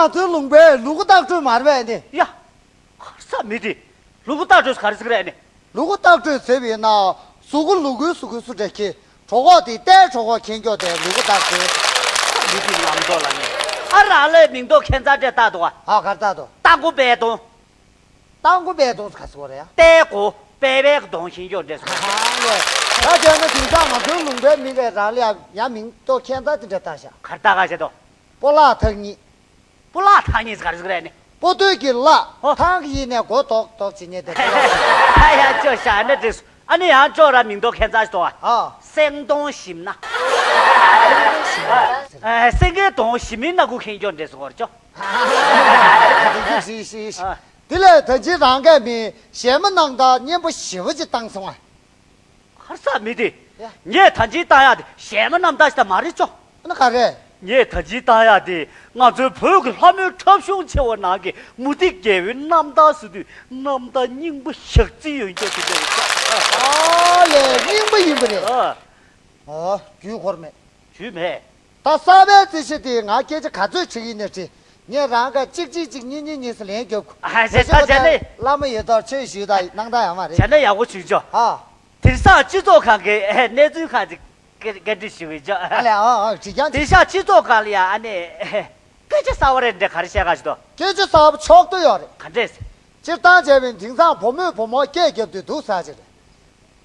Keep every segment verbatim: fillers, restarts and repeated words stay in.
ང་ཚོའི་ལུང་པའི་ལུ་གུ་ལྟག་སྤྲོད་མ་རེད་པས་ནི། ཡ། ག་རེ་ཟེར། མི་དེ། ལུ་གུ་ལྟག་སྤྲོད་ག་རེ་ཟེར་གི་རེད་ནི། ལུ་གུ་ལྟག་སྤྲོད་ཟེར་བས་ན། གཟུགས་པོ་ལུ་གུའི་གཟུགས་པོའི་སུ་འདྲ་ཁྱེར། གྲོད་ཁོག་དེ་ལྟའི་གྲོད་ཁོག་ཁེངས་ཀྱོག་དེ་ལུ་གུ་ལྟག་སྤྲོད། མི་དེ་ངམ་ཐོག་ལ་ནི། ཨ་རང་ལས་མིང་ཐོག་ཁྱད་མཚར་འདྲ་བཏགས་འདུག་ཨ། ཨ། ག་རེ་བཏགས་འདུག། རྟ་མགོ་པད་སྡོང་། རྟ་མགོ་པད་སྡོང་ཟེར་ག་ཟེར་བ་རེད་ཡ། རྟའི་མགོ་པད་པའི་གདོང་ཤིང་ཀྱོག་འདྲ་ཟེར། ཨ་ལས། ད་བྱས་ན་དེང་སང་ང་ཚོའི་ལུང་པའི་མི་གས་རང་ལ་ཡ་ཡ་མིང་ཐོག་ཁྱད་མཚར་དེ་འདྲ་བཏགས་ཤག། ག་རེ་བཏགས་ག་བྱས་འདུག། སྤོ་ལགས་ཐག་ཉེ། སྤོ་ལགས་ཐག་ཉེ་ཟེར་ག་རེ་ཟེར་གི་རེད་ནི། སྤོ་སྟོད་ཀྱི་ལགས། ཧོ། ཐང་གི་ཡིན་ནས་མགོ་ཏོག་ཏོག་བྱེད་ཉེ་དེ། ཨ་ཡ་ཅོ་ཤ་ཨ་ནི་འགྲིག་སོང་། ཨ་ནི་ཡང་ཅོ་ར་མིང་ཐོག་ཁྱད་མཚར་ཞིག་འདུག་ཨ། ཨ། སེང་གདོང་ཞིམ་ན། ཨ། སེང་གེ་གདོང་ཞིམ་མིན་ན་ཁུ་ཁེངས་ཀྱོག་འདྲ་ཟེར་གོ་རེད་ཅོ། ཨ། དེ་ལས་ད་ཅི་རང་གས་མི་གཞས་མ་རྣམ་ཐར་སྙན་པོ་ཞེ་པོ་ཅིག་བཏང་སོང་ཨ། ག་རེ་ཟེར། མི་དེ། ཡ། ངས་ད་ཅི་བཏང་ཡག་དེ་གཞས་མ་རྣམ་ཐར་ཞིག་ད་མ་རེད་ཅོ། ཨ་ནི་ག་རེ། ངས་ད་ཅི་བཏང་ཡག་དེ་ང་ཚོའི་བོད་ཀྱི་ལྷ་མོའི་འཁྲབ་གཞུང་ཆེ་བ་ནང་གི་མུ་ཏིག་རྒྱལ་པོའི་རྣམ་ཐར་ཟེར་དུས་རྣམ་ཐར་རྙིང་པ་ཞག་རྩི་ཡོད་ཀྱོག་དེ་འདྲ་རེད་ཅོ། ཨ་ལས། རྙིང་པ་ཡིན་པ་རེད། ཨ། ཨོ། རྒྱུས་འཁོར་མེད། རྒྱུས་མེད། ད་གསར་པའི་རྩིས་གཞི་དེ་ང་སྐད་ཆ་ག་ཚོད་དྲིས་ཡིན་ནས་དྲིས། ངས་རང་ག་གཅིག་གཅིག་གཅིག་གཉིས་གཉིས་གཉིས་སུ་ལན་རྒྱོབ་དགོས། ཨ། བྱས་ཙང་བྱས་ནས། བླ་མ་ཡོད་དོ་ཆོས་ཞུས་དང་གནང་དང་ཡོད་མ་རེད། བྱས་ན་ཡག་པོ་བྱུང་ཅོ། ཨ། དེང་སང་སྤྱི་ཚོགས་ཁང་གི་ཨེ་གནས་ཚུལ་ཁག་ཅིག་བཀའ་བཀའ་འདྲི་ཞུ་གི་ཅོ། ཨ་ལས། ཨ་ཨ་དྲི་རྐྱང་། དེང་སང་སྤྱི་ཚོགས་ཁང་ལ་ཡ་ཨ་ནི་ཨེ་སྐད་ཆ་གསར་པ་རེ་འདྲ་ག་རེ་བཤད་ག་ཞིག་འདུག། སྐད་ཆ་གསར་པ་ཕྱོགས་བསྡུས་ཡོད་རེད། ག་འདྲས། སྤྱིར་བཏང་བྱས་པའི་དེང་སང་བུ་མོས་བུ་མོར་སྐད་རྒྱབ་དུས་འདུག་ཟེར་གྱི་རེད།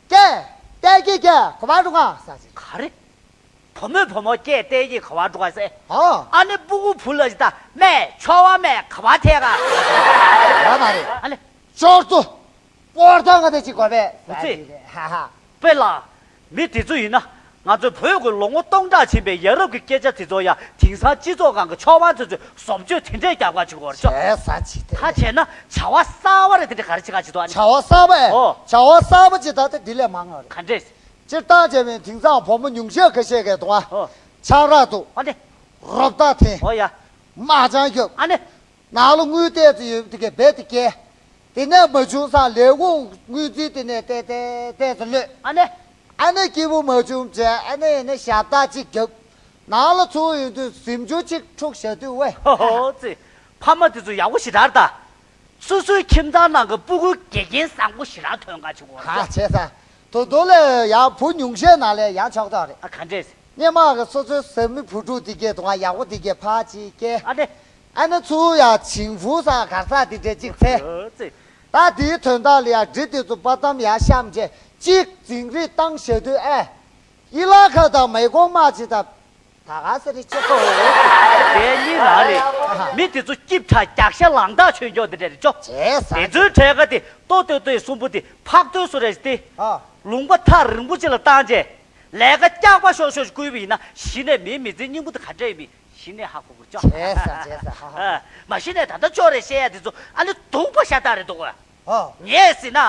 ཀྱེ། ཏེ་ཀྱེ་ཀྱེ་ག་པར་འགྲོ་ག་ཟེར་གྱི། ག་རེ། བུ་མོས་བུ་མོར་ཀྱེ་ཏེ་ཀྱེ་ག་པར་འགྲོ་ག་ཟེར། ཨ། ཨ་ནི་སྤུ་གུ་བུ་ལ་ཞིག་ད་མེ་ཆོ་བ་མེ་ག་པར་ཐད་ག། ཡོད་མ་རེད། ཨ་ལེ། ཅོར་ཏུ། སྤོར་ཐོག་ག་དེ་ཅིག་དགོས་པས། འོ་ཙི། ཧ་ཧ། དཔེ་ལ། མི་དེ་ཚོ་ཡིན་ན། ང་ཚོའི་བོད་ཀྱི་ལོ་ངོ་སྟོང་ཕྲག་ཕྱིན་པའི་ཡ་རབས་ཀྱི་སྐད་ཆ་དེ་ཚོ་ཡང་དེང་སང་སྤྱི་ཚོགས་སྒང་གི་ཕྱོགས་མང་ཚོས་ཚོས་བཟོ་བཅོས་དེ་འདྲས་རྒྱབ་ག་བྱེད་ཀྱི་ཡོད་རེད་ཅོ། བྱས་ས་ཅིག་དེ། ད་བྱས་ན་བྱ་བ་གསར་པ་རེ་དེ་འདྲས་ག་རེ་བྱེད་ག་བྱེད་དོ་ཨ་ནི། བྱ་བ་གསར་པ་ཨེ། ཨོ། བྱ་བ་གསར་པ་ཅིག་ད་ལྟ་འདི་ལས་མང་བ་རེད། ག་འདྲས། སྤྱིར་བཏང་བྱས་པའི་དེང་སང་བུ་མོ་ཉུང་ཤས་ཁ་ཤས་ཀྱིས་དུང་བ། ཨོ། ཆང་རག་འཐུང་། ཨ་ནི། རོབ་ཏ་འཐེན། ཨོ་ཡ། མ་ཅང་རྒྱབ། ཨ་ནི། ནང་ལ་དངུལ་ཏོག་ཙམ་ཡོད་པ་དེ་གས་རྦད་དེ་བསྐྱལ། དེ་ནས་མ་བྱུང་ཙང་ལས་ཁུངས་དངུལ་རྩིས་དེ་ནས་ཏོག་ཙམ་ཏོག་ཙམ་གློད། ཨ་ནི། ཨ་ནི་སྐྱིད་པོ་མ་བྱུང་བྱས་ཨ་ནི་ཡིན་ན་ཞབས་ཏག་ཅིག་བརྒྱབ། ནང་ལ་ཚུར་ཡོང་དུས་གཟིམ་ཆུང་གཅིག་འཁྲུག་བཞག་དུས་ཝེ། ཧོ་ཙི། ཕ་མ་དེ་ཚོ་ཡག་པོ་ཞེ་དྲག་རེད་ད། སོ་སོའི་ཁྱིམ་ཚང་ནང་གི་སྤུ་གུ་དགེ་རྒན་བཟང་པོ་ཞེ་དྲག་ཐོན་ག་བྱེད་དགོས་རེད། ཧ་བྱས་ཙང་། དོ་དོ་ལས་ཡང་བུ་ཉུང་ཤས་ནང་ལས་ཡང་ཆོག་ཐག་རེད། ཨ་ག་འདྲས། སྔོན་མ་གི་སོ་སོའི་བཟའ་མི་བུ་ཕྲུག་དེ་གས་དུང་བ་ཡག་པོ་དེ་གས་ཕར་ཅིག་བསྐྱལ། ཨ་ནི། ཨ་ནི་ཚུར་ཡང་བྱིང་བུ་ས་གར་ས་དེ་འདྲས་ཅིག་འཚོལ། ཨོ་ཙི། ད་དེའི་དོན་དག་ལ་ཡང་འབྲི་དེ་ཚོ་པ་ཏམ་ཡར་བཤམས་བྱས་གཅིག་འཛིང་རེས་བཏང་བཞག་དུས་ཨེ། ཡི་ལ་ཁ་དང་མེ་གོང་མ་ཅིག་དང་། ད་ག་ས་རེ་ཅོ་ཁོ། དེ་གཉིས་རང་རེད། ཨ་ཧ། མི་དེ་ཚོ་སྐྱིབས་ཁྲ་རྒྱག་ཤ་ལང་ཐག་ཆོད་འཇོག་དེ་འདྲ་རེད་ཅོ། བྱས་ས། དེ་ཚོའི་གྲས་ཀ་དེ་ལྟོ་ལྟོས་ལྟོས་གསུམ་པོ་དེ་ཕག་ལྟོས་སུ་རེད་དེ། ཨ། ལུང་པ་ཐག་རིང་པོ་ཅིག་ལ་བཏང་རྗེས། ལས་ཀ་སྐྱག་པ་ཤོར་ཤོར་ཞིག་བསྐུལ་བ་ཡིན་ན་གཞི་ནས་མིའི་མི་ཚེ་སྙིང་པོ་དེ་ག་འདྲ་ཡིན་མིན་གཞི་ནས་ཧ་གོ་དགོས་ཅོ། བྱས་ས་བྱས་ས་ཧ་ཧ། ཨ། མ་གཞི་ནས་ད་ལྟ་ཅོ་རེ་བཤད་ཡ་དེ་ཚོ་ཨ་ནི་དུང་པ་ཤ་སྟག་རེད་འདུག་ག། ཨོ། ངས་ཟེར་ན།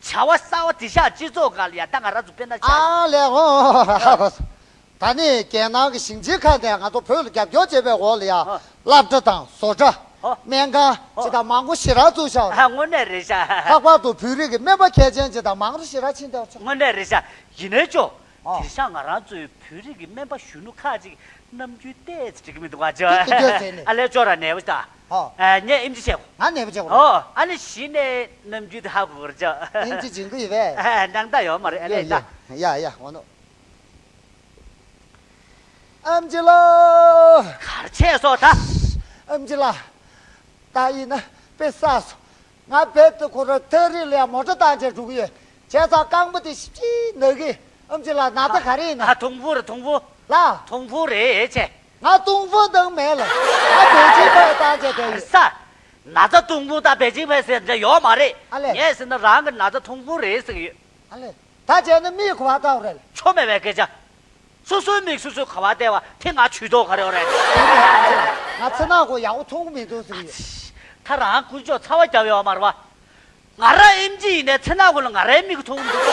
བྱ་བ་གསར་བ་དེ་ཤག་སྤྱི་ཚོགས་སྒང་ལ་ཡ་ད་ང་རང་ཚོ་དཔེར་ན་ཆ། ཨ་ལས་ཨོ་ཧ་གོ་སོང་། ད་ནི་རྒྱལ་ནང་གི་ཞིང་ཆེན་ཁག་ནས་ང་ཚོ་བོད་ལ་རྒྱབ་སྐྱོར་བྱེད་པའི་འོག་ལ་ཡ། ཨ། སློབ་གྲྭ་དང་བཟོ་གྲྭ། ཨ། སྨན་ཁང་། ཨ། ཅི་དང་མང་པོ་ཞེ་དྲག་བཙུགས་ཤག། ཨ་དངོས་གནས་རེད་ཤག། ལྷག་པར་དུ་བོད་རིགས་ཀྱི་སྨན་པ་མཁས་ཅན་ཅི་དང་མང་རུ་ཞེ་དྲག་ཕྱིན་བསྡད་པ་ཚོ། དངོས་གནས་རེད་ཤག། ཡིན་ནའི་ཅོ། ཨ། དེང་སང་ང་རང་ཚོའི་བོད་རིགས་ཀྱི་སྨན་པ་གཞོན་ནུ་ཁག་ཅིག་རྣམ་འགྱུར་ཏོག་ཙམ་འགྲིག་གི་མི་འདུག་ག་ཅོ། ཅི་ཅི་ཅོ་ཟེར་ནས། ཨ་ལས་ཅོ་ར་ནས་བུ་ཤ། ཨོ། ཨ་ངས་ཨེམ་ཆི་བྱས་གོ། ང་ནས་བུ་བྱས་གོ། ཨོ། ཨ་ནི་གཞི་ནས་རྣམ་འགྱུར་དེ་ཧ་གོ་གོ་ཅོ། ཨེམ་ཆི་སྦྱིན་གི་ཡོད་པས། ཨ་སྣང་དག་ཡོད་མ་རེད། ཨ་ལས་ད། ཡ་ཡ་ཡ་འོ་ནོ། ཨེམ་ཆི་ལོ། གར་ཆས་སོ་ད། ཨེམ་ཆི་ལ། ད་ཡིན་ན་དཔེ་བསགས་སོང་། ང་རྦད་དེ་ཁོ་རང་ཐག་རིང་ལ་ཡང་མོ་ཊ་བཏང་བྱས་འགྲོ་གི་ཡོད། བྱས་ཙང་རྐང་པ་དེ་ཞིབ་ཅིག་ན་གི། ཨེམ་ཆི་ལགས་ན་ཚ་ག་རེ་ཡིན་ན། ཨ་ཐུང་ཕུ་རེད་ཐུང་ཕུ། ལ། ཐུང་ཕུ་རེད་ཆེ། ང་ཐུང་ཕུ་འདང་མེད་ལ། ང་པེ་ཅིང་ཕར་བཏང་བྱས་བསྡད་ཡོད། ས། ན་ཚ་ཐུང་ཕུ་དང་པེ་ཅིང་ཕར་ཟེར་འདྲ་ཡོད་མ་རེད། ཨ་ལས། ངས་ཟེར་ན་རང་གི་ན་ཚ་ཐུང་ཕུ་རེད་ཟེར་གི་ཡོད། ཨ་ལས། ད་བྱས་ན་མིག་ག་པར་བལྟ་བ་རེད། ཆོ་མེད་པའི་སྐད་ཆ། སོ་སོའི་མིག་སོ་སོས་ག་པར་བལྟས་པ་དེ་ང་ཇུས་གཏོགས་ག་རེ་ཡོད་རེད། ང་ཚེ་ནག་གོ་ཡག་པོ་མཐོང་གི་མི་འདུག་ཟེར་གི་ཡོད། ད་རང་ཀུན་སྤྱོད་ཚ་བ་རྒྱབ་ཡོད་མ་རེད་པ། ང་རང་ཨེམ་ཆི་ཡིན་ནའི་ཚེ་ནག་གོ་ལ་ང་རའི་མིག་མཐོང་གི་མི་འདུག་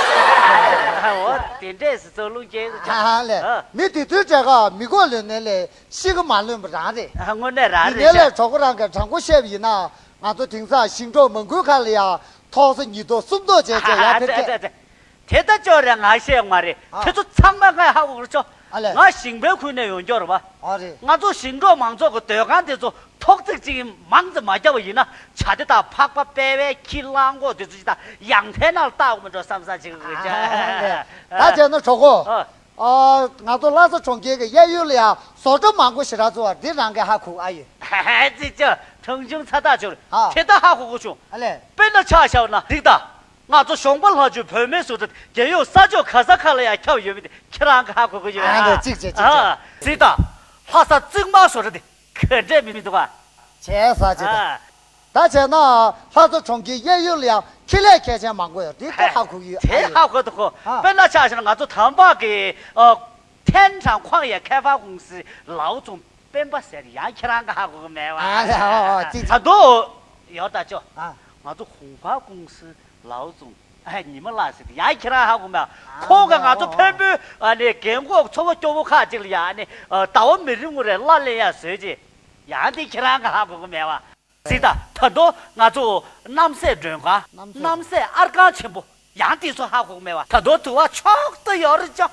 ཨ། འོ་དེ་འདྲས་སེ་ཚོ་རླུང་རྒྱས། ཨ་ལས། ཨ། མི་དེ་ཚོའི་གྲས་ཀ་མི་གོ་ལོན་ནས་ལས་ཤི་གི་མ་ལོན་པ་རང་རེད། ཨ་དངོས་གནས་རང་རེད་ཤག། ཡིན་ནའི་ལས་གྲོགས་པོ་རང་གིས་དྲང་པོ་བཤད་པ་ཡིན་ན་ང་ཚོ་དེང་སང་ཞིང་འབྲོག་མ་འགུལ་ཁ་ལ་ཡ་ཐོག་ས་ཉིས་ཐོག་གསུམ་ཐོག་བྱས་བྱས་ཡར་ཕེབས་ཀྱི། དེ་ལྟ་ཅོ་རེད། ང་བཤད་ཡོང་མ་རེད། ཨ། དེ་ཚོ་ཚང་མ་ངས་ཧ་གོ་གི་རེད་ཅོ། ཨ་ལས། ང་ཞིང་པའི་ཁུལ་ནས་ཡོང་རྒྱུ་རེད་པ། ཨ་རེད། ང་ཚོ་ཞིང་འབྲོག་མང་ཚོགས་ཀྱི་སྡོད་ཁང་དེ་ཚོ་ ཐོག་བརྩེགས་གཅིག་མང་ཙམ་མ་བརྒྱབ་པ་ཡིན་ན་བྱ་དེ་དང་ཕག་པ་སྤེལ་བའི་ཁྱི་གླང་གོག་དེ་ཚོ་ཅིག་དང་ཡང་ཐལ་ནང་ལ་བཏགས་མི་འགྲོ་བསམ་བསམ་ཅིག་ཨ་ལས། ད་བྱས་ན་གྲོགས་པོ། ཨ། ཨ། ང་ཚོ་ལྷ་ས་གྲོང་ཁྱེར་གྱི་གཡས་གཡོན་ལ་ཡང་བཟོ་གྲྭ་མང་པོ་ཞེ་དྲག་བཙུགས་པ་འདི་རང་གིས་ཧ་གོ་ཨ་ཡོད། ཙི་ཅི་གྲངས་ཆུང་ཚ་ཐག་ཆོད། ཨ། དེ་ད་ཧ་གོ་གོ་བྱུང་། ཨ་ལས། དཔེར་ན་ཆ་བཞག་ན་གཟིགས་དང་། ང་ཚོ་གཞོང་པ་ལྷ་ཆུ་བོད་སྨན་བཟོ་གྲྭ་རྒྱལ་ཡོངས་ས་ཕྱོགས་ག་ས་ག་ལ་ཡང་ཁྱབ་ཡོད་མེད་དེ་ཁྱེད་རང་གིས་ཧ་གོ་གི་ཡོད། ཨ་ལས། ཨ། ཅིག་ཅིག་ཅིག་ཅིག་ཨ། གཟིགས་དང་། ལྷ་ས་རྩིག་དམར་བཟོ་གྲྭ་དེ་ག་འདྲས་མི་མི་འདུག་ག་བྱས་ས་ཅིག་དང་། ཨ། ད་བྱས་ན་ལྷ་ས་གྲོང་ཁྱེར་གཡས་གཡོན་ལ་ཡང་ཁེ་ལས་མཁས་ཅན་མང་པོ་ཡོད་འདི་ད་ཧ་གོ་གི་ཡོད། དེ་ཨ་ཧ་གོ་འདུག་གོ་ཨ། དཔེར་ན་ཆ་བཞག་ན་ང་ཚོ་དམ་པ་གི་ཨ། ཐན་ཁྲང་ཁོང་ཡ་ཁེ་ཧྥ་ཀུང་སི་ལའོ་ཙུང་སྤེན་པ་ཟེར་ཡང་ཁྱེད་རང་གིས་ཧ་གོ་གི་མེད་པ། ཨ་ལས། ཨོ་ཨོ་ཙི་ཙི། ད་དུང་ཡོད་ད་ཅོ། ཨ། ང་ཚོ་ཧུང་ཧྥ་ཀུང་སི་ལའོ་ཙུང་ཨ་ཉི་མ་ལགས་ཟེར་ཡང་ཁྱེད་རང་ཧ་གོ་མེད་པ། ཨ་ཁོང་གིས་ང་ཚོ་ཨོ་ཨོ་འཕན་པོའི་ཨ་ནི་རྒན་གོག་ཚོ་བ་སྐྱོ་བོ་ཁག་ཅིག་ལ་ཡ་ཨ་ནི་ཨ་ཟླ་བ་མི་རིང་བ་རེ་གླ་ལེན་ཡ་བཟོས་རྗེས་ཡང་དེ་ཁྱེད་རང་གིས་ཧ་གོ་གི་མེད་པ། གཟིགས་དང་། ད་དུང་ང་ཚོ་རྣམ་སྲས་མགྲོན་ཁང་། རྣམ་སྲས། རྣམ་སྲས་ཨར་ཁང་ཆེན་པོ། ཡང་དེ་ཚོ་ཧ་གོ་གི་མེད་པ། ད་དུང་དུ་བ་མཆོག་ཏུ་ཡོད་རེད་ཅོ།